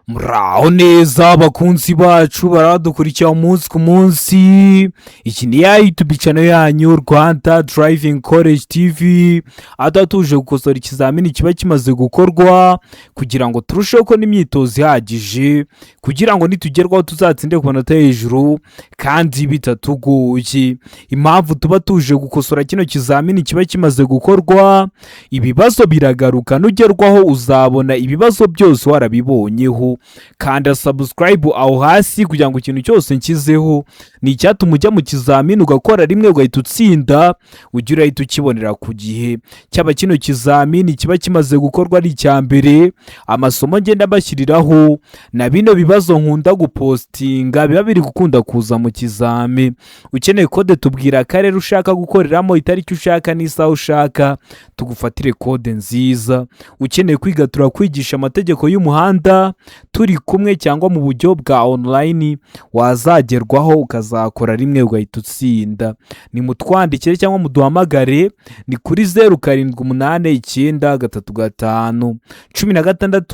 Muraho neza abakunzi bacu baradukurikira umunsi ku munsi. Iki ni ya YouTube channel yanyu, Rwanda Driving College TV, aho tuje gukosora ikizamini kiba kimaze gukorwa kugira ngo turusheho kubona imyitozo ihagije, kugira ngo nitugerwaho tuzatsinde ku manota hejuru kandi bitatugoye. Impamvu tuba tuje gukosora kino kizamini kiba kimaze gukorwa, ibibazo biragaruka. Nugerwaho uzabona ibibazo byose warabibonyeho. Kanda subscribe aho hasi kugira ngo ikintu cyose nshyizeho ni icyatuma ujya mu kizamini ugakora rimwe ugahita utsinda, ujye urahita ukibonera ku gihe. Cyaba kino kizamini kiba kimaze gukorwa ari icya mbere, amasomo ngenda mbashyiriraho na bino bibazo nkunda gupostinga biba biri gukunda kuza mu kizami. Ukeneye code, tubwira akarere ushaka gukoreramo, itariki ushaka n'isaha ushaka, tugufatire code nziza. Ukeneye kwiga, turakwigisha amategeko y'umuhanda turi kumwe cyangwa mu buryo bwa online, wazagerwaho ukazakora rimwe ugahita utsinda. Ni mutwandikire cyangwa muduhamagare, ni kuri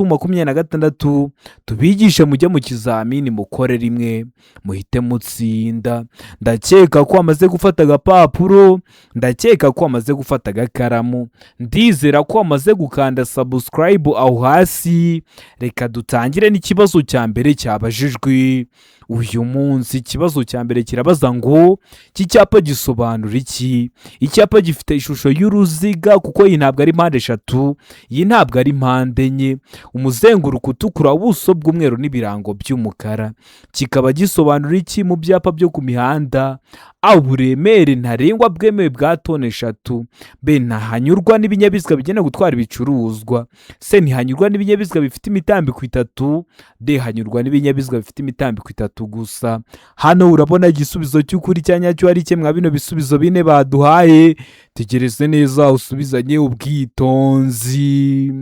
0789351626, tubigishe mujye mu kizamini mukore rimwe muhite mutsinda. Ndakeka ko wamaze gufata agapapuro, ndakeka ko wamaze gufata agakaramu, ndizera ko wamaze gukanda subscribe aho hasi. Reka dutangire n'ikibazo cya mbere cyabajijwe uyu munsi. Ikibazo cya mbere kirabaza ngo: iki cyapa gisobanura iki? Icyapa gifite ishusho y'uruziga, kuko iyi ntabwo ari mpande eshatu, iyi ntabwo ari mpande enye, umuzenguruko utukura, ubuso bw'umweru n'ibirango by'umukara, kikaba gisobanura iki mu byapa byo ku mihanda? A, uburemere ntarengwa bwemewe bwa toni 3. B, ntahanyurwa n'ibinyabiziga bigenewe gutwara ibicuruzwa. C, ntihanyurwa n'ibinyabiziga bifite imitambiko itatu. D, hanyurwa n'ibinyabiziga bifite imitambiko itatu gusa. Hano urabona igisubizo cy'ukuri cya nyacyo ari kimwe bino bisubizo bine baduhaye. Tegereze neza usubizanye ubwitonzi.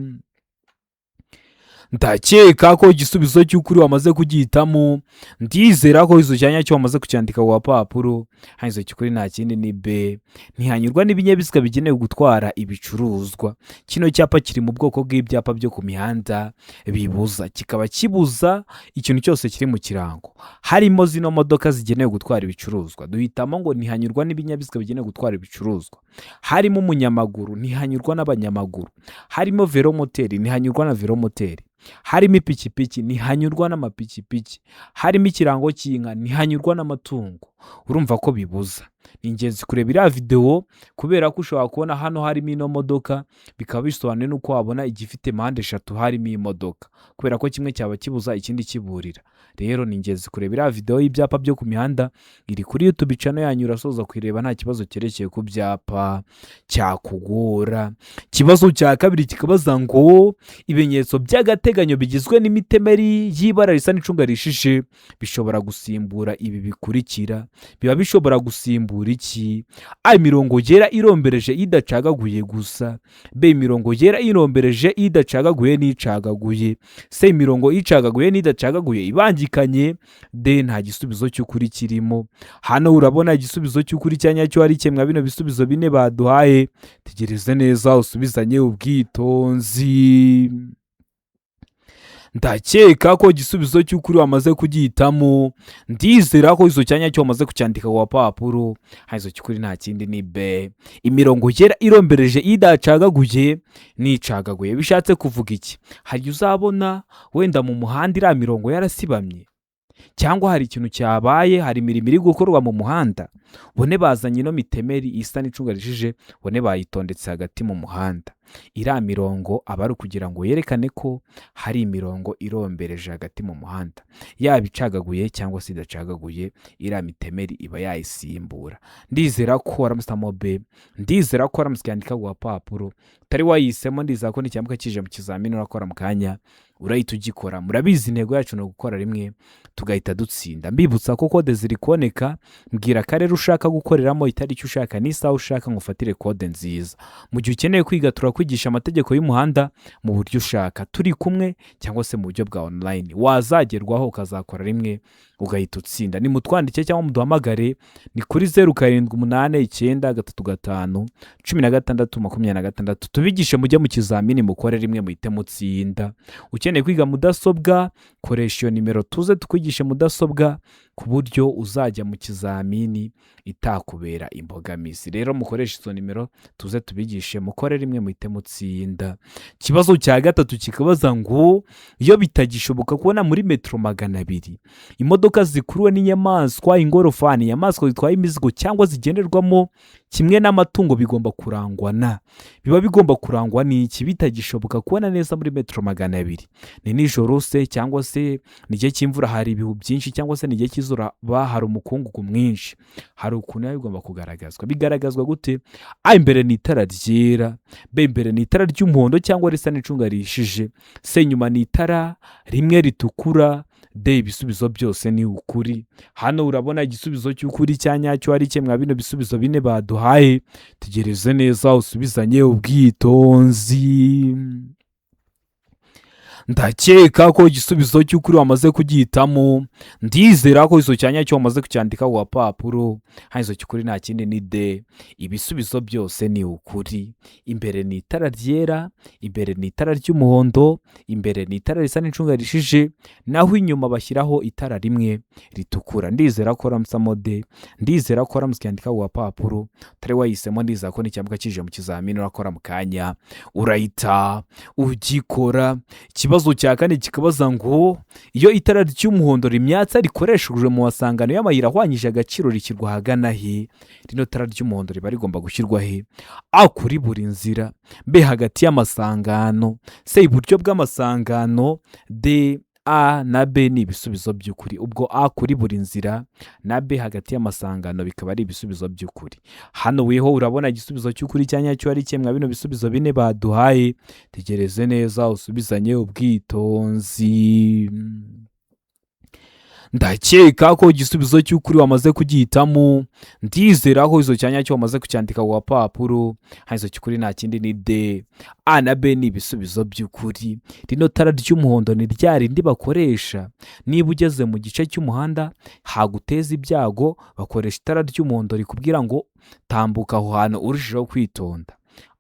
Ndakeka ko igisubizo cy'ukuri wamaze kugihitamo, ndizera ko izo cya nyacyo wamaze kucyandika ku gapapuro. Hano izo cy'ukuri nta kindi ni B, ntihanyurwa n'ibinyabiziga bigenewe gutwara ibicuruzwa. Kino cyapa kiri mu bwoko bw'ibyapa byo ku mihanda bibuza, kikaba kibuza ikintu cyose kiri mu kirango, harimo zino modoka zigenewe gutwara ibicuruzwa. Duhitamo ngo ntihanyurwa n'ibinyabiziga bigenewe gutwara ibicuruzwa. Harimo umunyamaguru, ntihanyurwa n'abanyamaguru. Harimo velomoteri, ntihanyurwa na velomoteri. Harimo ipikipiki, ntihanyurwa n'amapikipiki. Harimo ikirango cy'inka, ntihanyurwa n'amatungo. Urumva ko bibuza. Ni ingenzi kureba iriya videwo, kubera ko ushobora kubona hano harimo ino modoka, bikaba bisobanuye n'uko wabona igifite mpande eshatu harimo imodoka, kubera ko kimwe cyaba kibuza, ikindi kiburira. Rero ni ingenzi kureba iriya videwo y'ibyapa byo ku mihanda, iri kuri YouTube channel yanyu. Urasoza kuyireba nta kibazo cyerekeye ku byapa cyakugora. Ikibazo cya kabiri kikabaza ngo: ibimenyetso by'agateganyo bigizwe n'imitemeri y'ibara risa n'icunga rishishe bishobora gusimbura ibi bikurikira. Biba bishobora gusimbura iki? A, imirongo yera irombereje idacagaguye gusa. B, imirongo yera irombereje idacagaguye n'icagaguye. C, imirongo icagaguye n'idacagaguye ibangikanye. D, nta gisubizo cy'ukuri kirimo. Hano urabona igisubizo cy'ukuri cya nyacyo ari kimwe bino bisubizo bine baduhaye. Tegereze neza usubizanye ubwitonzi. Ndakeka ko igisubizo cy'ukuri wamaze kugihitamo, ndizera ko izo cyanya cyo wamaze kucyandika ku gapapuro. Hano izo cy'ukuri nta kindi ni B, imirongo yera irombereje idacagaguye n'icagaguye. Bishatse kuvuga iki? Hari uzabona wenda mu muhanda iriya mirongo yarasibamye, cyangwa hari ikintu cyabaye, hari imirimo iri gukorwa mu muhanda, bone bazanye ino mitemeri isa n'icunga rishije, bone bayitondetse hagati mu muhanda. Iriya mirongo aba ari ukugira ngo yerekane ko hari imirongo irombereje hagati mu muhanda, yaba icagaguye cyangwa se idacagaguye, iriya mitemeri iba yayisimbura. Ndizera ko waramusamo B, ndizera ko waramutse yandika ku gapapuro. Utari wayihisemo, ndizera ko nicyambuka kije mu kizamini urakora mu kanya urahita ugikora. Murabizi, intego yacu ni ugukora rimwe tugahita dutsinda. Mbibutsa ko code ziri kuboneka. Mbwira akarere ushaka gukoreramo, itariki ushaka n'isaha ushaka, ngo ufatire code nziza. Mu gihe ukeneye kwiga, turakwigisha amategeko y'umuhanda mu buryo ushaka, turi kumwe cyangwa se mu buryo bwa online, wazagerwaho ukazakora rimwe ugahita utsinda. Ni mutwandike cyangwa muduhamagare, ni kuri 0789351626, tubigishe mujye mu kizamini mukore rimwe muhite mutsinda. Ukeneye Ukeneye kwiga mudasobwa, koresha iyo nimero tuze tukwigishe mudasobwa ku buryo uzajya mu kizamini itakubera imbogamizi. Rero mukoreshe izo nimero tuze tubigishe, mukore rimwe muhite mutsinda. Ikibazo cya gatatu kikabaza ngo: iyo bitagishoboka kubona muri metero 200 imodoka zikuruwe n'inyamaswa, ingorofani, inyamaswa zitwaye imizigo cyangwa zigenderwamo kimwe n'amatungo, bigomba kurangwa na, biba bigomba kurangwa n'iki? Bitagishoboka kubona neza muri metero 200, ni nijoro se, cyangwa se ni igihe cy'imvura hari ibihu byinshi, cyangwa se ni igihe cy'izuba hari umukungugu mwinshi, hari ukuntu biba bigomba kugaragazwa. Bigaragazwa gute? A, imbere ni itara ryera; B, imbere ni itara ry'umuhondo cyangwa risa n'icunga rihishije; C, inyuma ni itara rimwe ritukura; D, ibisubizo byose ni ukuri. Hano urabona igisubizo cy'ukuri cya nyacyo ari cye mwa bino bisubizo bine baduhaye? Tegereze neza usubizanye ubwitonzi. Ndakeka ko igisubizo cy'ukuri wamaze kugihitamo. Ndizera ko izo cya nyacyo wamaze kucyandika ku gapapuro. Hano izo cy'ukuri nta kindi ni D, ibisubizo byose ni ukuri. Imbere ni itara ryera, imbere ni itara ry'umuhondo, imbere ni itara risa n'icunga rishije, naho inyuma bashyiraho itara rimwe ritukura. Ndizera ko uramusamo D, ndizera ko uramutse ucyandika ku gapapuro. Utari wahisemo, ndizera ko n'icyambuka kije mu kizamini urakora mu kanya urahita ugikora. Ikibazo cya kane kikabaza ngo: iyo itara ry'umuhondo rimyatsa rikoreshejwe mu masangano y'amayira ahwanyije agaciro rishyirwa ahagana he? Rino tara ry'umuhondo riba rigomba gushyirwa he? A, kuri buri nzira; B, hagati y'amasangano; C, iburyo bw'amasangano; D, A na B ni ibisubizo by'ukuri. Ubwo A kuri buri nzira na B hagati y'amasangano bikaba ari ibisubizo by'ukuri. Hano weho urabona igisubizo cy'ukuri cya nyacyo ari kimwe bino bisubizo bine baduhaye? Tegereze neza usubizanye ubwitonzi. Ndakeka ko igisubizo cy'ukuri wamaze kugihitamo. Ndizera ko izo cya nyacyo wamaze kucyandika ku gapapuro. Hano izo cy'ukuri nta kindi ni D, A na B ni ibisubizo by'ukuri. Rino tara ry'umuhondo ni rya rindi bakoresha niba ugeze mu gice cy'umuhanda haguteza ibyago. Bakoresha itara ry'umuhondo rikubwira ngo tambuka aho hantu urushijeho kwitonda.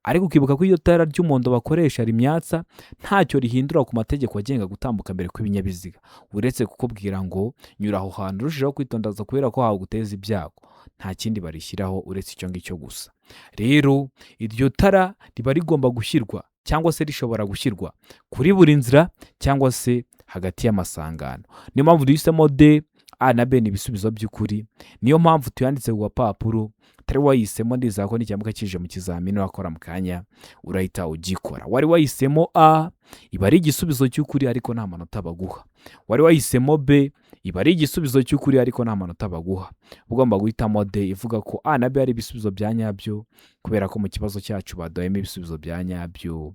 Ariko ukibuka ko iyo tara ry'umuhondo bakoresha rimyatsa ntacyo rihindura ku mategeko agenga gutambuka mbere kw'ibinyabiziga, uretse kukubwira ngo nyura aho hantu urushijeho kwitonda kubera ko haguteza ibyago. Nta kindi barishyiraho uretse icyo ngicyo gusa. Rero iryo tara riba rigomba gushyirwa cyangwa se rishobora gushyirwa kuri buri nzira cyangwa se hagati y'amasangano. Niyo mpamvu duhisemo D, A na B ni ibisubizo by'ukuri. Niyo mpamvu tuyanditse ku gapapuro. Utari wahisemo, ndizera ko n'icyambuka kije mu kizamini urakora mu kanya urahita ugikora. Wari wahisemo A, iba ari igisubizo cy'ukuri ariko nta manota baguha. Wari wahisemo B, iba ari igisubizo cy'ukuri ariko nta manota baguha. Ugomba guhitamo D ivuga ko A na B ari ibisubizo bya nyabyo, kubera ko mu kibazo cyacu baduhayemo ibisubizo bya nyabyo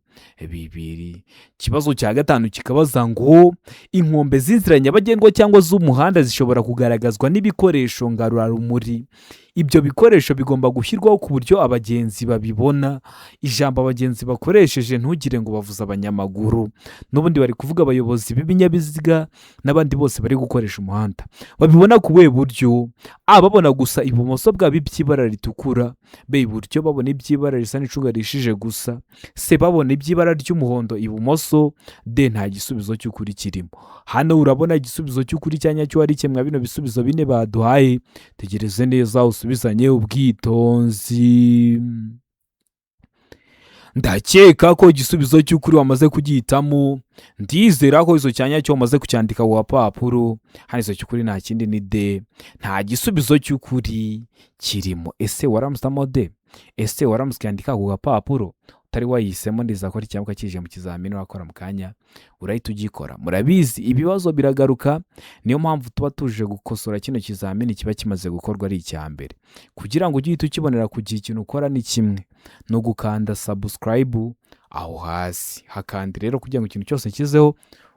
bibiri. Ikibazo cya gatanu kikabaza ngo: inkombe z'inzira nyabagendwa cyangwa z'umuhanda zishobora kugaragazwa n'ibikoresho ngarurarumuri. Ibyo bikoresho bigomba gushyirwaho ku buryo abagenzi babibona. Ijambo abagenzi bakoresheje, ntugire ngo bavuze abanyamaguru, n'ubundi bari kuvuga abayobozi b'ibinyabiziga n'abandi bose bari gukoresha umuhanda. Babibona ku buhe buryo? A, babona gusa ibumoso bwabo iby'ibara ritukura; B, iburyo babona iby'ibara risa n'icunga rihishije gusa; C, babona iby'ibara ry'umuhondo ibumoso; D, nta gisubizo cy'ukuri kirimo. Hano urabona igisubizo cy'ukuri cya nyacyo ari kimwe bino bisubizo bine baduhaye? Tegereze neza usubizanye ubwitonzi. Ndakeka ko igisubizo cy'ukuri wamaze kugihitamo. Ndizera ko izo cya nyacyo wamaze kucyandika ku gapapuro. Hano izo cy'ukuri nta kindi ni D, nta gisubizo cy'ukuri kirimo. Ese waramusamo D? Ese waramutse ucyandika ku gapapuro? Utari wayihisemo, ndizera ko cyangwa kije mu kizamini wakora mu kanya urahita ugikora. Murabizi, ibibazo biragaruka, niyo mpamvu tuba tuje gukosora kino kizamini kiba kimaze gukorwa ari icya mbere, kugira ngo ujye uhita ukibonera ku gihe. Ikintu ukora ni kimwe, ni ugukanda subscribe aho hasi hakandi rero, kugira ngo ikintu cyose nshyizeho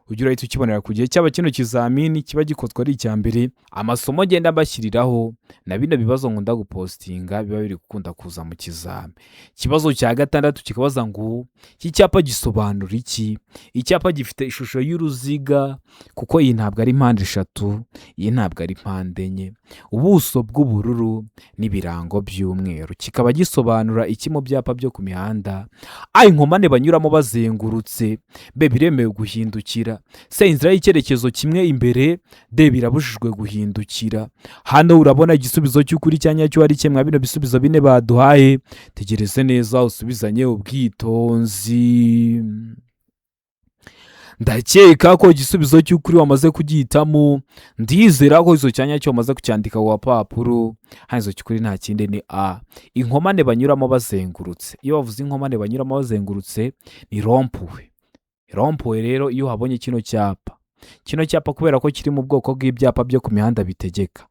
ujye urahita ukibonera ku gihe, cyaba kino kizamini kiba gikozwe ari icya mbere, amasomo ngenda mbashyiriraho. Na bino bibazo nkunda gupostinga biba biri gukunda kuza mu kizami. Ikibazo cya gatandatu kikabaza ngo iki cyapa gisobanura iki? Icyapa gifite ishusho y'uruziga, kuko iyi ntabwo ari mpande eshatu, iyi ntabwo ari mpande enye, ubuso bw'ubururu n'ibirango by'umweru. Kikaba gisobanura iki mu byapa byo ku mihanda? A, inkomane banyuramo bazengurutse; B, biremewe guhindukira; C, inzira y'icyerekezo kimwe imbere; D, birabujijwe guhindukira. Hano urabona igisubizo cy'ukuri cya nyacyo ari kimwe bino bisubizo bine baduhaye. Tegereze neza usubizanye ubwitonzi. Ndakeka ko igisubizo cy'ukuri wamaze kugihitamo. Ndizera ko icyo cya nyacyo wamaze kucyandika ku gapapuro. Hano icyo cy'ukuri nta kindi ni A, inkomane banyuramo bazengurutse. Iyo bavuze inkomane banyuramo bazengurutse ni rond-point. Rond-point rero, iyo uhabonye kino cyapa, kino cyapa kubera ko kiri mu bwoko bw'ibyapa byo ku mihanda bitegeka,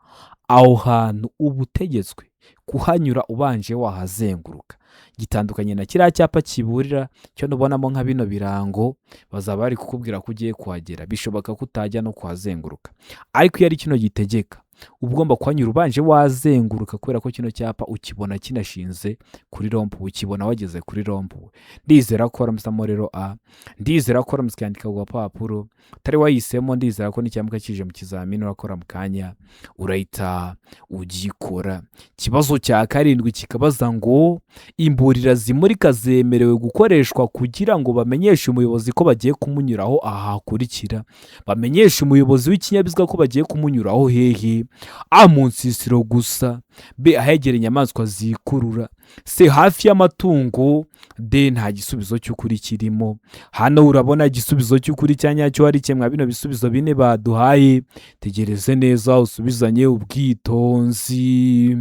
aho hantu uba utegetswe kuhanyura ubanje wahazenguruka. Gitandukanye na kiriya cyapa kiburira cyo nubonamo nka bino birango, bazaba bari kukubwira ko ugiye kuhagera, bishoboka ko utajya no kuhazenguruka. Ariko iyo ari kino gitegeka, uba ugomba kuhanyura ubanje wazenguruka, kubera ko kino cyapa ukibona kinashinze kuri rond-point, ukibona wageze kuri rond-point. Ndizera ko waramusamo rero A. Ndizera ko waramutse ukandika ku gapapuro utari wahisemo. Ndizera ko nicyamuka kije mu kizamini urakora mu kanya urahita ugikora. Ikibazo cya karindwi kikabaza ngo imburira zimurika zemerewe gukoreshwa kugira ngo bamenyeshe umuyobozi ko bagiye kumunyuraho aha hakurikira. Bamenyeshe umuyobozi w'ikinyabiziga ko bagiye kumunyuraho hehe? A, mu nsisiro gusa; B, ahegereye inyamaswa zikurura; C, hafi y'amatungo; D, nta gisubizo cy'ukuri kirimo. Hano urabona igisubizo cy'ukuri cya nyacyo hari kimwe bino bisubizo bine baduhaye. Tegereze neza usubizanye ubwitonzi.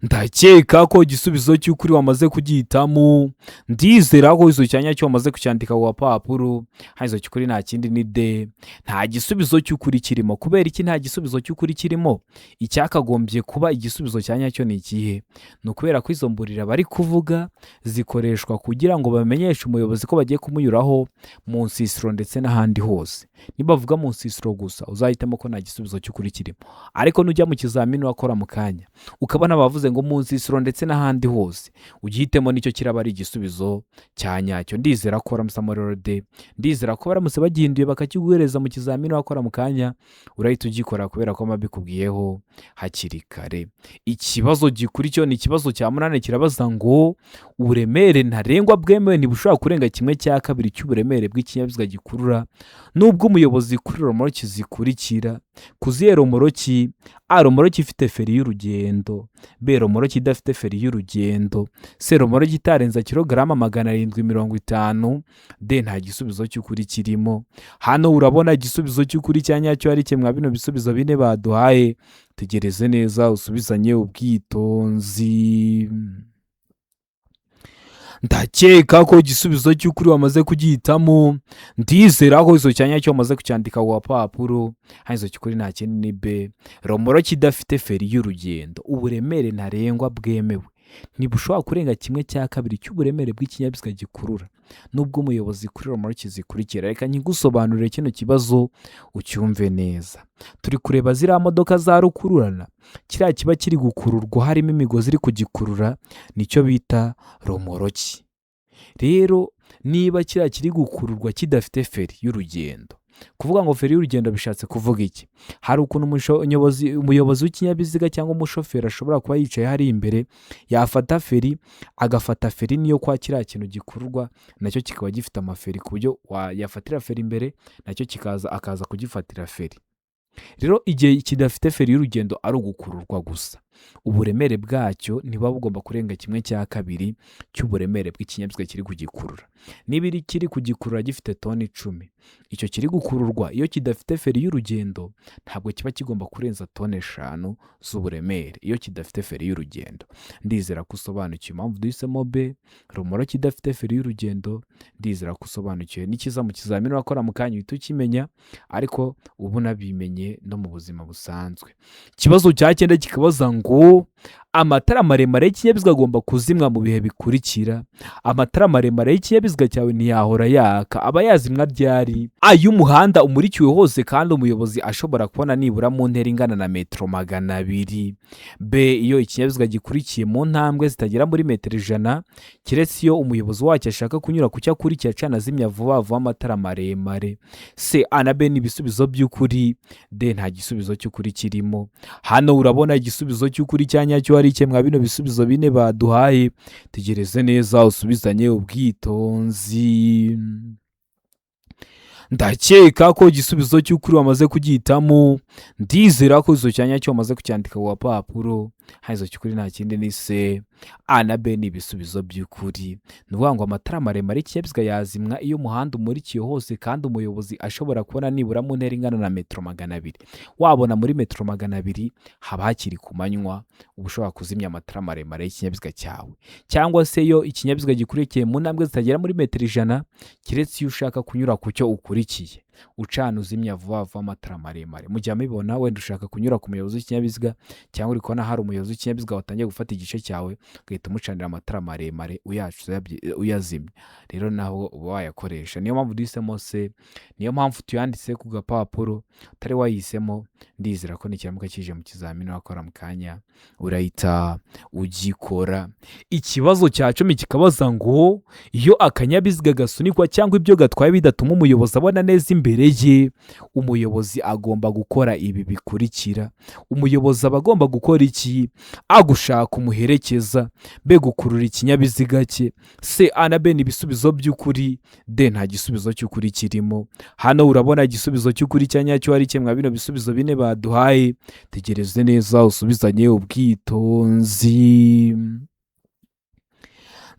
Ndakeka ko igisubizo cy'ukuri wamaze kugihitamo. Ndizera ko icyo cya nyacyo wamaze kucyandika ku gapapuro. Hano icyo cy'ukuri nta kindi ni D, nta gisubizo cy'ukuri kirimo. Kubera iki nta gisubizo cy'ukuri kirimo? Icyakagombye kuba igisubizo cya nyacyo ni ikihe? Ni ukubera ko izo mburira bari kuvuga zikoreshwa kugira ngo bamenyeshe umuyobozi ko bagiye kumunyuraho mu nsisiro ndetse n'ahandi hose. Nibavuga mu nsisiro gusa, uzahitamo ko nta gisubizo cy'ukuri kirimo. Ariko nujya mu kizamini urakora mu kanya ukabona bavuze ngo mu nsisiro ndetse n'ahandi hose, ugihitemo, nicyo kiraba ari igisubizo cya nyacyo. Ndizera ko waramusamo rero D. Ndizera ko baramutse bagihinduye bakakiguhereza mu kizamini wakora mu kanya urahita ugikora, kubera ko mbikubwiyeho hakiri kare. Ikibazo gikurikiyeho ni ikibazo cya munani, kirabaza ngo uburemere ntarengwa bwemewe ntibushobora kurenga 1/2 cy'uburemere bw'ikinyabiziga gikurura nubwo umuyobozi kuri romoroki zikurikira. Ku zihe romoroki? A, romoroki ifite feri y'urugendo; B, romoroki idafite feri y'urugendo; C, romoroki itarenza kilogarama 750; D, nta gisubizo cy'ukuri kirimo. Hano urabona igisubizo cy'ukuri cya nyacyo ari kimwe bino bisubizo bine baduhaye. Tegereze neza usubizanye ubwitonzi. Ndakeka ko igisubizo cy'ukuri wamaze kugihitamo. Ndizera ko icyo cya nyacyo wamaze kucyandika ku gapapuro. Hano icyo cy'ukuri nta kindi ni B, romoroki idafite feri y'urugendo. Uburemere ntarengwa bwemewe ntibushobora kurenga 1/2 cy'uburemere bw'ikinyabiziga gikurura nubwo umuyobozi kuri romoroki zikurikira. Reka nkigusobanurire kino kibazo ucyumve neza. Turi kureba ziriya modoka za rukururana, kiriya kiba kiri gukururwa harimo imigozi iri kugikurura nicyo bita romoroki. Rero niba kiriya kiri gukururwa kidafite feri y'urugendo, kuvuga ngo feri y'urugendo bishatse kuvuga iki? Hari ukuntu umuyobozi w'ikinyabiziga cyangwa umushoferi ashobora kuba yicaye hariya imbere, yafata feri, agafata feri niyo kwa kiriya kintu gikururwa nacyo kikaba gifite amaferi, ku buryo yafatira feri imbere nacyo kikaza akaza kugifatira feri. Rero igihe kidafite feri y'urugendo ari ugukururwa gusa, uburemere bwacyo ntibuba bugomba kurenga 1/2 cy'uburemere bw'ikinyabiziga kiri kugikurura. Niba kiri kugikurura gifite toni 10, icyo kiri gukururwa iyo kidafite feri y'urugendo ntabwo kiba kigomba kurenza toni 5 z'uburemere iyo kidafite feri y'urugendo. Ndizera ko usobanukiwe impamvu duhisemo B, romoroki idafite feri y'urugendo. Ndizera ko usobanukiwe. Nikiza mu kizamini urakora mu kanya uhita ukimenya, ariko uba unabimenye no mu buzima busanzwe. Ikibazo cya cyenda kikabaza ngo Amatara maremare y'ikinyabiziga agomba kuzimwa mu bihe bikurikira. Amatara maremare y'ikinyabiziga cyawe ntiyahora yaka, aba yazimwa ryari? Ay'umuhanda umurikiwe hose kandi umuyobozi ashobora kubona nibura mu ntera ingana na metero 200. B, iyo ikinyabiziga gikurikiye mu ntambwe zitagera muri metero 100, keretse iyo umuyobozi wacyo ashaka kunyura ku cyo akurikiye acana azimya vuba vuba amatara maremare. C, A na B ni ibisubizo by'ukuri. D, nta gisubizo cy'ukuri kirimo. Hano urabona igisubizo cy'ukuri cya nyacyo ari mwa bino bisubizo bine baduhaye. Tegereze neza usubizanye ubwitonzi. Ndakeka ko igisubizo cy'ukuri wamaze kugihitamo. Ndizera ko izo cya nyacyo wamaze kucyandika ku gapapuro. Hano izo cy'ukuri nta kindi ni C. A na B ni ibisubizo by'ukuri. Ni ukuvuga ngo amatara maremare y'ikinyabiziga yazimwa iyo umuhanda umurikiye hose kandi umuyobozi ashobora kubona nibura mu ntera ingana na metero 200. Wabona muri metero 200 haba hakiri ku manywa, uba ushobora kuzimya amatara maremare y'ikinyabiziga cyawe. Cyangwa se iyo ikinyabiziga gikurikiye mu ntambwe zitagera muri metero 100, keretse iyo ushaka kunyura ku cyo ukurikiye ucana uzimya vuba vuba amatara maremare. Mujya mubibona, wenda ushaka kunyura ku muyobozi w'ikinyabiziga, cyangwa uri kubona hari umuyobozi w'ikinyabiziga watangiye gufata igice cyawe, ugahita umucanira amatara maremare uyazimya. Rero naho uba wayakoresha. Niyo mpamvu duhisemo C, niyo mpamvu tuyanditse ku gapapuro. Utari wayihisemo, ndizera ko nikiramuka kije mu kizamini wakora mu kanya urahita ugikora. Ikibazo cya 10 kikabaza ngo: iyo akanyabiziga gasunikwa cyangwa ibyo gatwaye bidatuma umuyobozi abona neza imbere ye, umuyobozi agomba gukora ibi bikurikira. Umuyobozi aba agomba gukora iki? A, gushaka umuherekeza. B, gukurura ikinyabiziga cye. C, A na B ni ibisubizo by'ukuri. D, nta gisubizo cy'ukuri kirimo. Hano urabona igisubizo cy'ukuri cya nyacyo ari kimwe bino bisubizo bine baduhaye. Tegereze neza usubizanye ubwitonzi.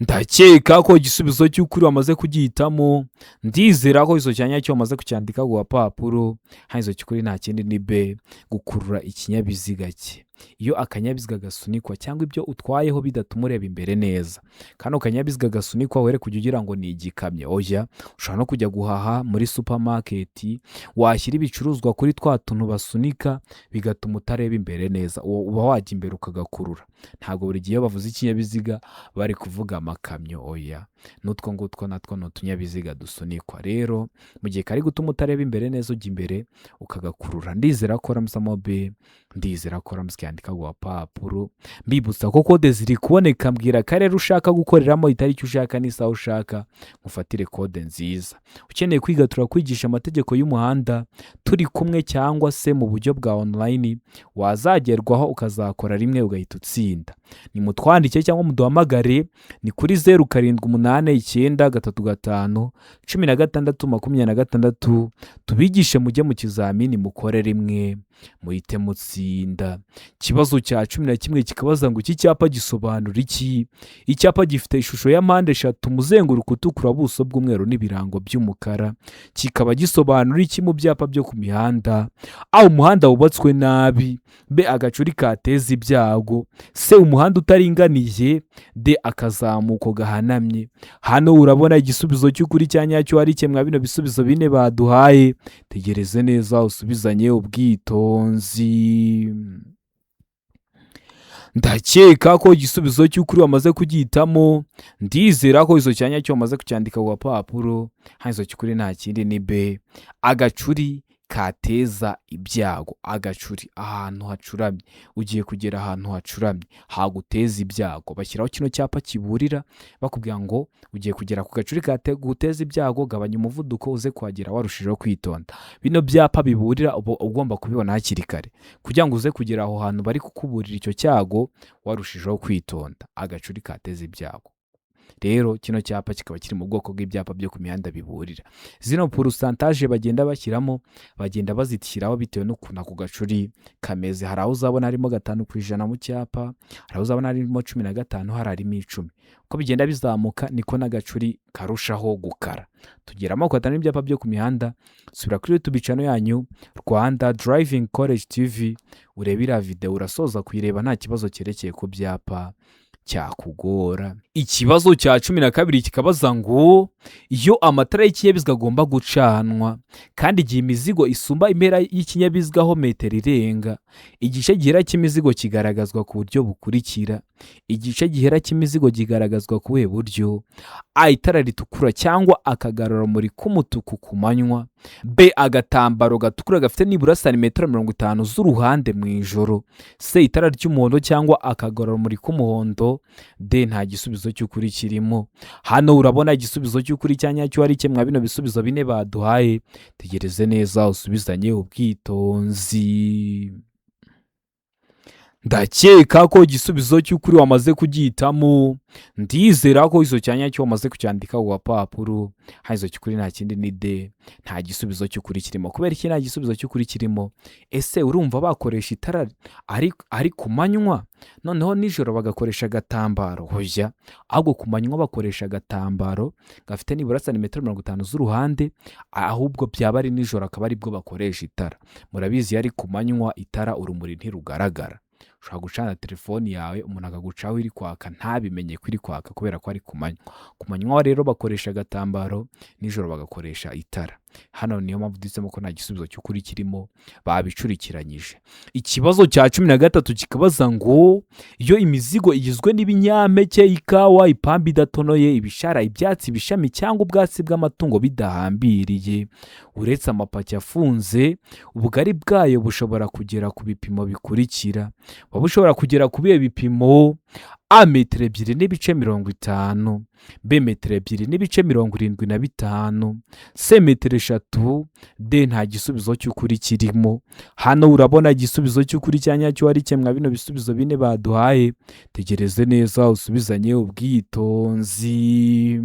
Ndakeka ko igisubizo cy'ukuri wamaze kugihitamo. Ndizera ko izo cya nyacyo wamaze kucyandika ku gapapuro. Hano izo cy'ukuri nta kindi ni B, gukurura ikinyabiziga cye. Iyo akanyabiziga gasunikwa cyangwa ibyo utwayeho bidatuma ureba imbere neza. Kano kanyabiziga gasunikwa were kujya ugira ngo ni igikamyo, oya. Ushobora no kujya guhaha muri supamaketi, washyira ibicuruzwa kuri twa tuntu basunika bigatuma utareba imbere neza, uba wajya imbere ukagakurura. Ntabwo buri gihe iyo bavuze ikinyabiziga bari kuvuga amakamyo, oya, n'utwo ngutwo natwo ni utunyabiziga dusunikwa. Rero mu gihe kari gutuma utareba imbere neza, ujya imbere ukagakurura. Ndizera ko ramusamo B, ndizera ko ramusi yandika ku gapapuro. Mbibutsa ko kode ziri kuboneka. Mbwira akarere ushaka gukoreramo, itariki ushaka n'isaha ushaka, mufatire kode nziza. Ukeneye kwiga, turakwigisha amategeko y'umuhanda turi kumwe cyangwa se mu buryo bwa online, wazagerwaho ukazakora rimwe ugahita utsinda. Nimutwandike cyangwa muduhamagare, ni kuri 0789351626, tubigishe mujye mu kizamini mukore rimwe muhite mutsinda. Ikibazo cya 11 kikabaza ngo: iki cyapa gisobanura iki? Icyapa gifite ishusho ya mpande eshatu, umuzenguruko utukura, ubuso bw'umweru n'ibirango by'umukara, kikaba gisobanura iki mu byapa byo ku mihanda? A, umuhanda wubatswe nabi. B, agacuri kateza ibyago. C, umuhanda utaringaniye. D, akazamuko gahanamye. Hano urabona igisubizo cy'ukuri cya nyacyo ari mwa bino bisubizo bine baduhaye. Tegereze neza usubizanye ubwitonzi. Ndakeka ko igisubizo cy'ukuri wamaze kugihitamo. Ndizera ko izo cya nyacyo wamaze kucyandika ku gapapuro. Hano izo cy'ukuri nta kindi ni B, agacuri kateza ibyago. Agacuri, ahantu hacuramye, ugiye kugera ahantu hacuramye haguteza ibyago, bashyiraho kino cyapa kiburira bakubwira ngo ugiye kugera ku gacuri kaguteza ibyago, gabanya umuvuduko uze kuhagera warushijeho kwitonda. Bino byapa biburira uba ugomba kubibona hakiri kare kugira ngo uze kugera aho hantu bari kukuburira icyo cyago warushijeho kwitonda. Agacuri kateza ibyago. Rero kino cyapa kikaba kiri mu bwoko bw'ibyapa byo ku mihanda biburira. Zino pourcentage bagenda bashyiramo, bagenda bazishyiraho bitewe n'ukuntu ako gacuri kameze. Hari aho uzabona harimo 5% mu cyapa, hari aho uzabona harimo 15, hari harimo 10. Uko bigenda bizamuka niko n'agacuri karushaho gukara. Tugira amoko atanu y'ibyapa byo ku mihanda. Subira kuri YouTube channel yanyu Rwanda Driving College TV, urebe iriya videwo, urasoza kuyireba nta kibazo cyerekeye ku byapa Cyakugora. Ikibazo cya 12 kikabaza ngo: iyo amatara y'ikinyabiziga agomba gucanwa kandi igihe imizigo isumba impera y'ikinyabiziga aho metero irenga, igice gihera cy'imizigo kigaragazwa ku buryo bukurikira. Igice gihera cy'imizigo kigaragazwa ku buhe buryo? A, itara ritukura cyangwa akagarurarumuri k'umutuku ku manywa. B, agatambaro gatukura gafite nibura santimetero 50 z'uruhande mu ijoro. C, itara ry'umuhondo cyangwa akagarurarumuri k'umuhondo. D, nta gisubizo cy'ukuri kirimo. Hano urabona igisubizo cy'ukuri cya nyacyo ari kimwe bino bisubizo bine baduhaye. Tegereze neza usubizanye ubwitonzi. Ndakeka ko igisubizo cy'ukuri wamaze kugihitamo. Ndizera ko icyo cya nyacyo wamaze kucyandika ku gapapuro. Hano icyo cy'ukuri nta kindi ni D, nta gisubizo cy'ukuri kirimo. Kubera iki nta gisubizo cy'ukuri kirimo? Ese urumva bakoresha itara ari ku manywa, noneho nijoro bagakoresha agatambaro? Hoya, ahubwo ku manywa bakoresha agatambaro gafite nibura santimetero 50 z'uruhande, ahubwo byaba ari nijoro akaba aribwo bakoresha itara. Murabizi, iyo ari ku manywa itara urumuri ntirugaragara. Ushobora gucana telefoni yawe umuntu akagucaho iri kwaka ntabimenye ko iri kwaka kubera ko ari ku manywa. Ku manywa rero bakoresha agatambaro, nijoro bagakoresha itara. Hano niyo mpamvu duhisemo ko nta gisubizo cy'ukuri kirimo, babicurikiranyije. Ikibazo cya 13 kikabaza ngo: iyo imizigo igizwe n'ibinyampeke, ikawa, ipamba idatonoye, ibishara, ibyatsi, ibishami cyangwa ubwatsi bw'amatungo bidahambiriye, uretse amapaki afunze, ubugari bwayo bushobora kugera ku bipimo bikurikira. Buba bushobora kugera ku bihe bipimo? A, metero 2.50, B, metero 2.75, C, metero 3, D, nta gisubizo cy'ukuri kirimo. Hano urabona igisubizo cy'ukuri cya nyacyo ari kimwe bino bisubizo bine baduhaye. Tegereze neza usubizanye ubwitonzi.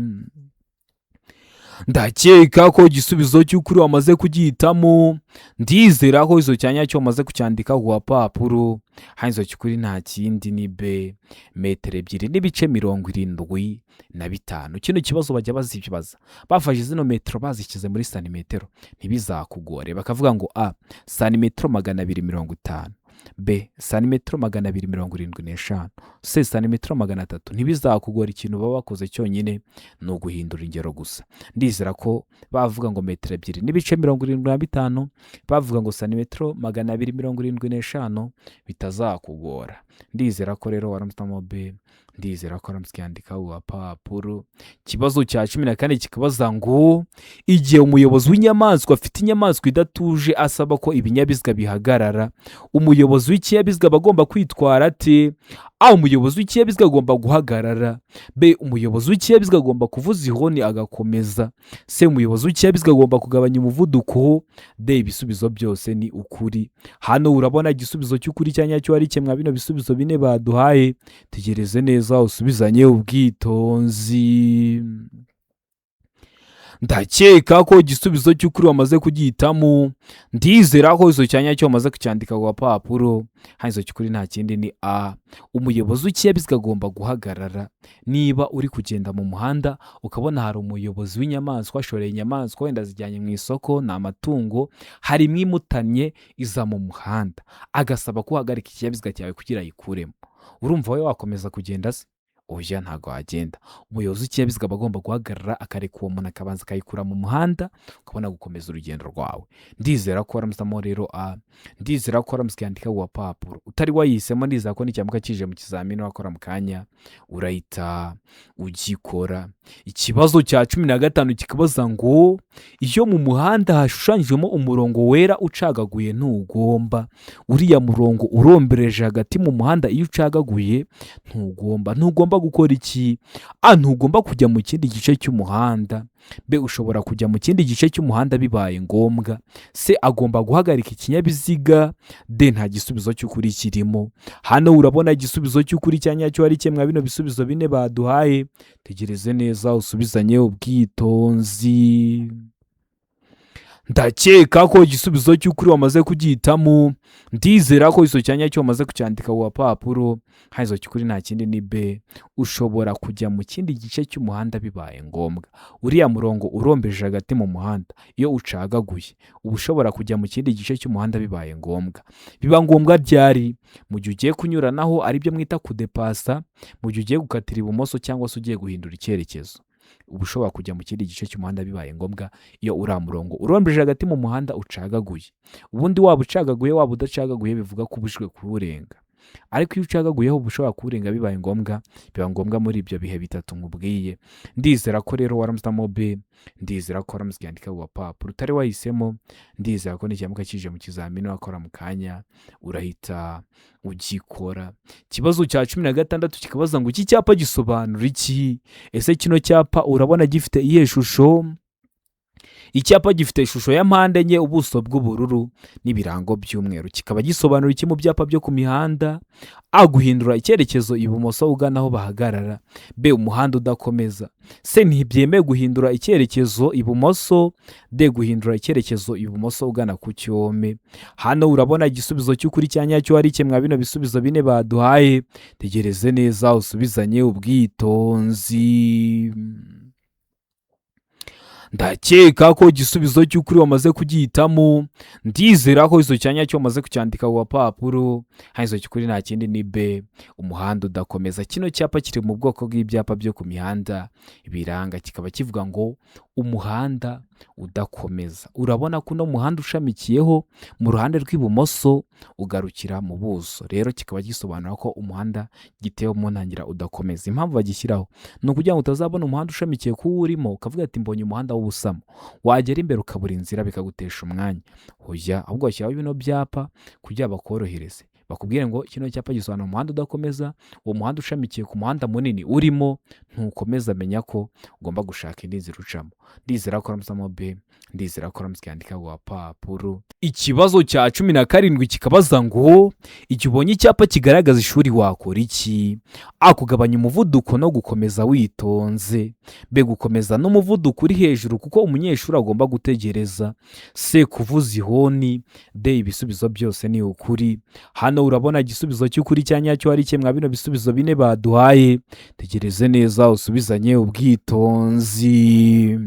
Ndakeka ko igisubizo cy'ukuri wamaze kugihitamo. Ndizera ko icyo cya nyacyo wamaze kucyandika ku gapapuro. Hano icyo cy'ukuri nta kindi ni B, metero 2.75. Kino kibazo bajya bazibaza bafashe zino metero bazishyize muri santimetero, ntibizakugore. Bakavuga ngo: A, santimetero 250, B, santimetero 275, C, santimetero 300. Ntibizakugora, ikintu baba bakoze cyonyine ni uguhindura ingero gusa. Ndizera ko bavuga ngo metero 2.75, bavuga ngo santimetero 275, bitazakugora. Ndizera ko rero waramutamo B. Ndizera ko waramutse ukiyandika ku gapapuro. Ikibazo cya 14 kikabaza ngo: igihe umuyobozi w'inyamaswa afite inyamaswa idatuje asaba ko ibinyabiziga bihagarara, umuyobozi w'ikinyabiziga aba agomba kwitwara ate? A, umuyobozi w'ikinyabiziga agomba guhagarara. B, umuyobozi w'ikinyabiziga agomba kuvuza ihoni agakomeza. C, umuyobozi w'ikinyabiziga agomba kugabanya umuvuduko. D, ibisubizo byose ni ukuri. Hano urabona igisubizo cy'ukuri cya nyacyo ari kimwe bino bisubizo bine baduhaye. Tegereze neza usubizanye ubwitonzi. Ndakeka ko igisubizo cy'ukuri wamaze kugihitamo. Ndizera ko icyo cya nyacyo wamaze kucyandika ku gapapuro. Hano icyo cy'ukuri nta kindi ni A, umuyobozi w'ikinyabiziga agomba guhagarara. Niba uri kugenda mu muhanda ukabona hari umuyobozi w'inyamaswa ashoreye inyamaswa, wenda zijyanye mu isoko, ni amatungo, hari imwe imutannye iza mu muhanda, agasaba ko uhagarika ikinyabiziga cyawe kugira ayikuremo, urumva wowe wakomeza kugenda se? Oya, ntabwo wagenda. Umuyobozi w'ikinyabiziga aba agomba guhagarara, akareka uwo muntu akabanza akayikura mu muhanda, ukabona gukomeza urugendo rwawe. Ndizera ko waramusamo rero A. Ndizera ko waramutse ukiyandika ku gapapuro. Utari wayihisemo, ndizera ko nicyamuka kije mu kizamini wakora mu kanya urahita ugikora. Ikibazo cya 15 kikabaza ngo: iyo mu muhanda hashushanyijwemo umurongo wera ucagaguye, ntugomba, uriya murongo urombereje hagati mu muhanda iyo ucagaguye, ntugomba gukora iki? A, ntugomba kujya mu kindi gice cy'umuhanda. B, ushobora kujya mu kindi gice cy'umuhanda bibaye ngombwa. C, agomba guhagarika ikinyabiziga. D, nta gisubizo cy'ukuri kirimo. Hano urabona igisubizo cy'ukuri cya nyacyo ari kimwe bino bisubizo bine baduhaye. Tegereze neza usubizanye ubwitonzi. Ndakeka ko igisubizo cy'ukuri wamaze kugihitamo. Ndizera ko icyo cyanya cyo wamaze kucyandika ku gapapuro. Hano cy'ukuri nta kindi ni B, ushobora kujya mu kindi gice cy'umuhanda bibaye ngombwa. Uriya murongo urombeje hagati mu muhanda, iyo ucagaguye uba ushobora kujya mu kindi gice cy'umuhanda bibaye ngombwa. Biba ngombwa ryari? Mu gihe ugiye kunyuranaho, aribyo mwita kudepasa, mu gihe ugiye gukatira ibumoso cyangwa se ugiye guhindura icyerekezo, uba ushobora kujya mu kindi gice cy'umuhanda bibaye ngombwa iyo uriya murongo urombeje hagati mu muhanda ucagaguye. Ubundi waba ucagaguye, waba udacagaguye, bivuga ko ubujijwe kuwurenga, ariko iyo ucagaguyeho uba ushobora kuwurenga bibaye ngombwa. Biba ngombwa muri ibyo bihe bitatu nkubwiye. Ndizera ko rero waramusamo B, ndizera ko waramutse yandika ku gapapuro. Utari wahisemo, ndizera ko nikiramuka kije mu kizamini wakora mu kanya urahita ugikora. Ikibazo cya 16 kikabaza ngo: iki cyapa gisobanura iki? Ese kino cyapa urabona gifite iyihe shusho? Icyapa gifite ishusho ya mpande enye, ubuso bw'ubururu n'ibirango by'umweru, kikaba gisobanura iki mu byapa byo ku mihanda? A, guhindura icyerekezo ibumoso ugana aho bahagarara. B, umuhanda udakomeza. C, ntibyemewe guhindura icyerekezo ibumoso. D, guhindura icyerekezo ibumoso ugana ku cyome. Hano urabona igisubizo cy'ukuri cya nyacyo ari kimwe bino bisubizo bine baduhaye. Tegereze neza usubizanye ubwitonzi. Ndakeka ko igisubizo cy'ukuri wamaze kugihitamo. Ndizera ko icyo cyanya cyo wamaze kucyandika ku gapapuro. Hano icyo cy'ukuri nta kindi ni B, umuhanda udakomeza. Kino cyapa kiri mu bwoko bw'ibyapa byo ku mihanda biranga, kikaba kivuga ngo umuhanda udakomeza. Urabona ko uno muhanda ushamikiyeho mu ruhande rw'ibumoso ugarukira mu buso, rero kikaba gisobanura ko umuhanda gitewe mu ntangira udakomeza. Impamvu bagishyiraho ni ukugira ngo utazabona umuhanda ushamikiye kuwo urimo ukavuga ati mbonye umuhanda w'ubusamo, wagera imbere ukabura inzira, bikagutesha umwanya. Hoya, ahubwo bashyiraho bino byapa kugira bakorohereze, bakubwire ngo kino cyapa gisobanura umuhanda udakomeza. Uwo muhanda ushamikiye ku muhanda munini urimo ntukomeza, menya ko ugomba gushaka indi nzira ucamo. Ndizera ko aramusamo B, ndizera ko aramutse yandika ku gapapuro. Ikibazo cya 17 kikabaza ngo: igihe ubonye icyapa kigaragaza ishuri wakora iki? A, kugabanya umuvuduko no gukomeza witonze. B, gukomeza n'umuvuduko uri hejuru kuko umunyeshuri agomba gutegereza. C, kuvuza ihoni. D, ibisubizo byose ni ukuri. Hano urabona igisubizo cy'ukuri cya nyacyo ari kimwe bino bisubizo bine baduhaye. Tegereze neza usubizanye ubwitonzi.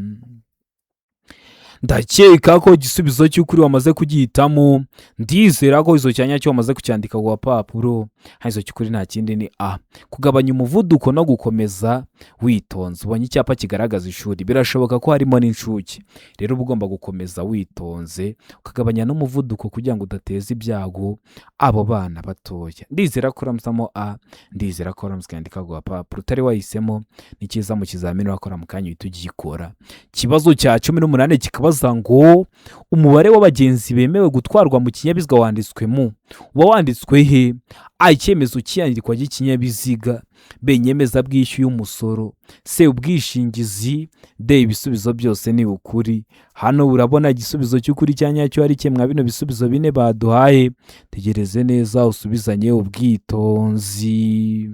Ndakeka ko igisubizo cy'ukuri wamaze kugihitamo. Ndizera ko icyo cyanya cyo wamaze kucyandika ku gapapuro. Hano icyo cy'ukuri nta kindi ni A, kugabanya umuvuduko no gukomeza witonze. Ubonye icyapa kigaragaza ishuri, birashoboka ko harimo n'incuke, rero uba ugomba gukomeza witonze ukagabanya n'umuvuduko kugira ngo udateza ibyago abo bana batoya. Ndizera ko uramusamo A, ndizera ko uramutse yandika ku gapapuro. Utari wahisemo, ni cyiza mu kizamini wakora mu kanya uhita ugikora. Ikibazo cya 18 kikabaza ngo: umubare w'abagenzi bemewe gutwarwa mu kinyabiziga wanditswe mu, uba wanditswe he? A, icyemezo cy'iyandikwa ry'ikinyabiziga. B, inyemezabwishyu y'umusoro. C, ubwishingizi. D, ibisubizo byose ni ukuri. Hano urabona igisubizo cy'ukuri cya nyacyo ari kimwe bino bisubizo bine baduhaye. Tegereze neza usubizanye ubwitonzi.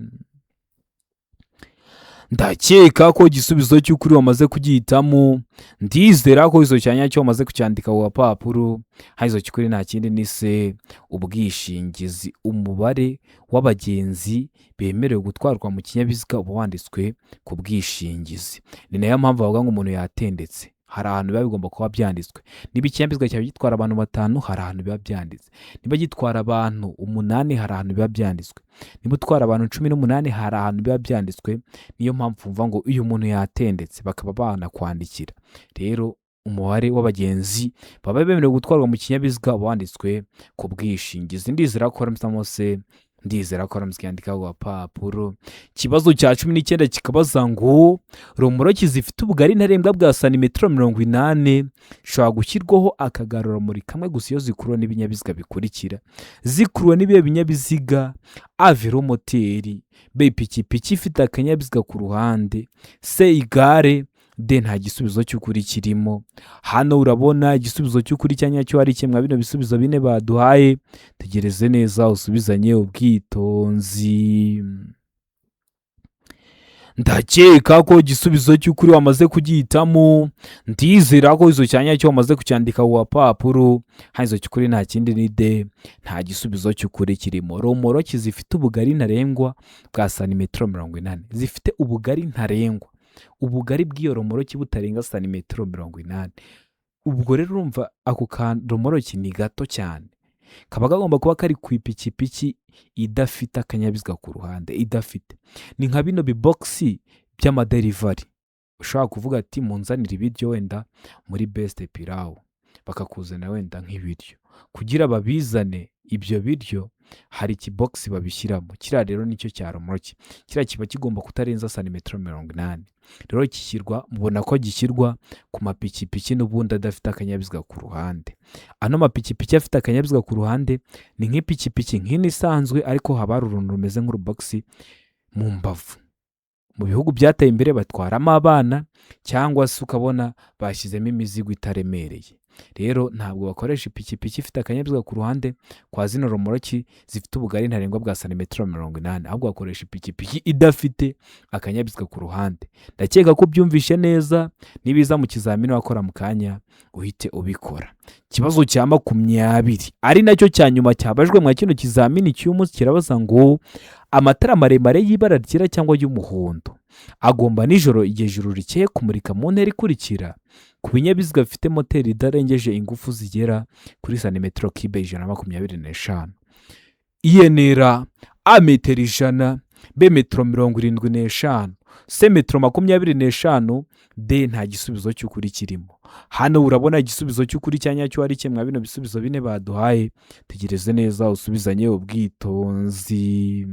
Ndakeka ko igisubizo cy'ukuri wamaze kugihitamo. Ndizera ko icyo cyanya cyo wamaze kucyandika ku gapapuro. Hano icyo cy'ukuri nta kindi ni C, ubwishingizi. Umubare w'abagenzi bemerewe gutwarwa mu kinyabiziga uba wanditswe ku bwishingizi. Ni nayo mpamvu bavuga ngo umuntu yatendetse. Hari ahantu biba bigomba kuba byanditswe. Niba ikinyabiziga cyawe gitwara abantu batanu, hari ahantu biba byanditse. Niba gitwara abantu umunani, hari ahantu biba byanditswe. Niba utwara abantu 18, hari ahantu biba byanditswe. Niyo mpamvu wumva ngo uyu muntu yatendetse, bakaba banakwandikira. Rero umubare w'abagenzi baba bemerewe gutwarwa mu kinyabiziga uba wanditswe ku bwishingizi. Ndizera ko waramutse se, ndizera ko waramutse yandika ku gapapuro. Ikibazo cya 19 kikabaza ngo: romoroki zifite ubugari ntarengwa bwa santimetero 80 zishobora gushyirwaho akagarurarumuri kamwe gusa iyo zikuruwe n'ibinyabiziga bikurikira. Zikuruwe n'ibihe binyabiziga? A, velomoteri. B, ipikipiki ifite akanyabiziga ku ruhande. C, igare. D, nta gisubizo cy'ukuri kirimo. Hano urabona igisubizo cy'ukuri cya nyacyo ari kimwe bino bisubizo bine baduhaye. Tegereze neza usubizanye ubwitonzi. Ndakeka ko igisubizo cy'ukuri wamaze kugihitamo. Ndizera ko izo cyanya cyo wamaze kucyandika ku gapapuro. Hano izo cy'ukuri nta kindi ni D, nta gisubizo cy'ukuri kirimo. Romoroki zifite ubugari ntarengwa bwa santimetero 80, zifite ubugari ntarengwa, ubugari bw'iyo romoroki butarenga santimetero 80. Ubwo rero urumva ako ka romoroki ni gato cyane, kaba kagomba kuba kari ku ipikipiki idafite akanyabiziga ku ruhande, idafite. Ni nka bino bibogisi by'ama delivery, ushobora kuvuga ati munzanire ibiryo wenda muri Best Pilawu, bakakuzanira wenda nk'ibiryo. Kugira babizane ibyo biryo hari ikibogisi babishyiramo, kiriya rero nicyo cya romoroki, kiriya kiba kigomba kutarenza santimetero 80. Rero gishyirwa, mubona ko gishyirwa ku mapikipiki n'ubundi adafite akanyabiziga ku ruhande. Ano mapikipiki afite akanyabiziga ku ruhande ni nk'ipikipiki nk'ino isanzwe, ariko haba hari uruntu rumeze nk'urubogisi mu mbavu. Mu bihugu byateye imbere batwaramo abana, cyangwa se ukabona bashyizemo imizigo itaremereye. Rero ntabwo bakoresha ipikipiki ifite akanyabiziga ku ruhande kwa zino romoroki zifite ubugari ntarengwa bwa santimetero 80, ahubwo bakoresha ipikipiki idafite akanyabiziga ku ruhande. Ndakeka ko ubyumvishe neza, nibiza mu kizamini wakora mu kanya uhite ubikora. Ikibazo cya 20 ari nacyo cya nyuma cyabajwe mwa kino kizamini cy'umunsi kirabaza ngo amatara maremare y'ibara ryera cyangwa y'umuhondo agomba nijoro igihe ijuru rikeye kumurika mu ntera ikurikira ku binyabiziga bifite moteri idarengeje ingufu zigera kuri santimetero kibe 125. Iyenera A metero 100, B metero 75, C metero 25, D nta gisubizo cy'ukuri kirimo. Hano urabona igisubizo cy'ukuri cya nyacyo ari kimwe bino bisubizo bine baduhaye. Tegereze neza usubizanye ubwitonzi.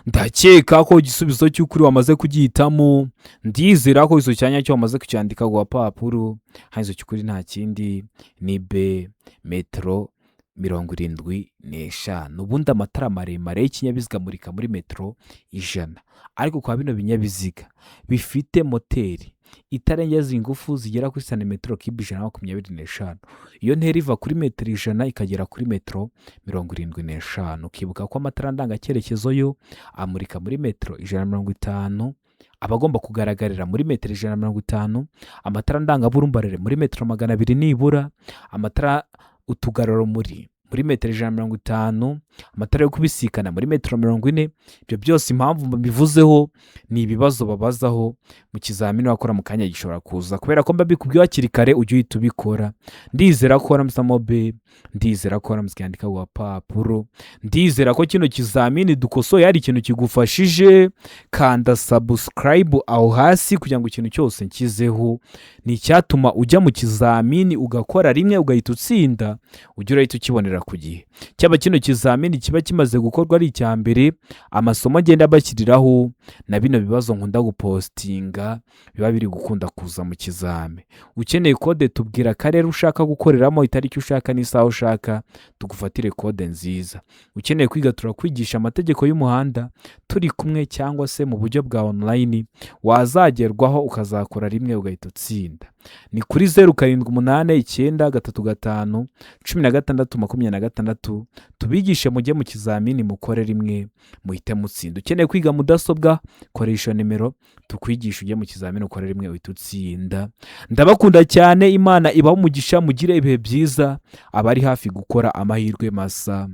Ndakeka ko igisubizo cy'ukuri wamaze kugihitamo. Ndizera ko izo cyanya cyo wamaze kucyandika ku gapapuro. Hano izo cy'ukuri nta kindi ni B metero 75. Ubundi amatara maremare y'ikinyabiziga amurika muri metero 100, ariko kwa bino binyabiziga bifite moteri itarengeza ingufu zigera kuri santimetero kibe 125, iyo ntera iva kuri metero 100 ikagera kuri metero 75. Ukibuka ko amatara ndangacyerekezo yo amurika muri metero 150, aba agomba kugaragarira muri metero 150, amatara ndangaburumbarare muri metero 200 nibura, amatara utugarurarumuri muri metero 150, amatara yo kubisikana muri metero 40. Ibyo byose impamvu mbivuzeho ni ibibazo babazaho mu kizamini wakora mu kanya gishobora kuza, kubera ko mbabikubwiye hakiri kare ujye uhita ubikora. Ndizera ko waramusamo B, ndizera ko waramutse yandika ku gapapuro, ndizera ko kino kizamini dukosoye hari ikintu kigufashije. Kanda subscribe aho hasi kugira ngo ikintu cyose nshyizeho ni icyatuma ujya mu kizamini ugakora rimwe ugahita utsinda, ujye urahita ukibonera ku gihe. Cyaba kino kizamini kiba kimaze gukorwa ari icya mbere, amasomo agenda abashyiriraho na bino bibazo nkunda gupostinga biba biri gukunda kuza mu kizami. Ukeneye kode tubwira akarere ushaka gukoreramo, itariki ushaka n'isaha ushaka, tugufatire kode nziza. Ukeneye kwiga turakwigisha amategeko y'umuhanda turi kumwe cyangwa se mu buryo bwa online, wazagerwaho ukazakora rimwe ugahita utsinda. Ni kuri 0789351626, tubigishe mujye mu kizamini mukore rimwe muhite mutsinda. Ukeneye kwiga mudasobwa koresha nimero tukwigisha ujye mu kizamini ukore rimwe uhite utsinda. Ndabakunda cyane, Imana ibahe umugisha, mugire ibihe byiza, abari hafi gukora amahirwe masa.